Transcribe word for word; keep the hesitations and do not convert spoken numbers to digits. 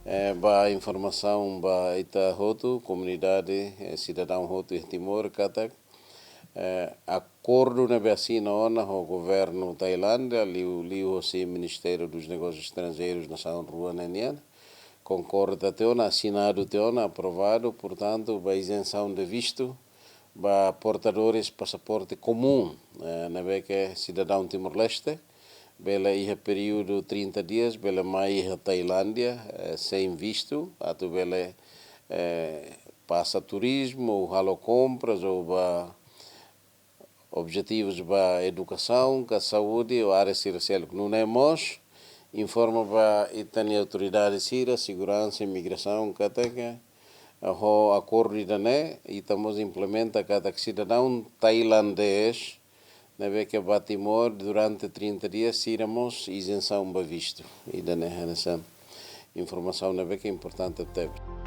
Eh, ba informasaun ba ita hotu, komunidade, eh, sidadaun hotu iha Timor, katak, eh, akordu ne'ebé asina ona ho governu Tailándia, liu, liuhosi Ministériu dos Negósius Estranjeirus nasaun rua ne'e nian, konkorda tiha ona, asinadu tiha ona, aprovadu, portantu, ba izensaun de vistu ba portadores pasaporte komún, eh, ne'ebé ke sidadaun Timor-Leste, bele iha períodu trinta dias, bele mai iha Tailándia, eh, sein vistu, atu bele, eh, pasa turizmu, ou halo kompras, ou ba objetivus ba edukasaun, ka saúde, ou área sira seluk. Nune'e mós, informa ba ita-nia autoridade sira, seguransa, imigrasaun, katak, eh, ho akordu ida-ne'e, ita mós implementa katak sidadaun tailandês, ne'ebé ke ba Timor durante trinta dias, sira mós izensaun ba vistu. Ida-ne'e hanesan informasaun ne'ebé ke importante tebes.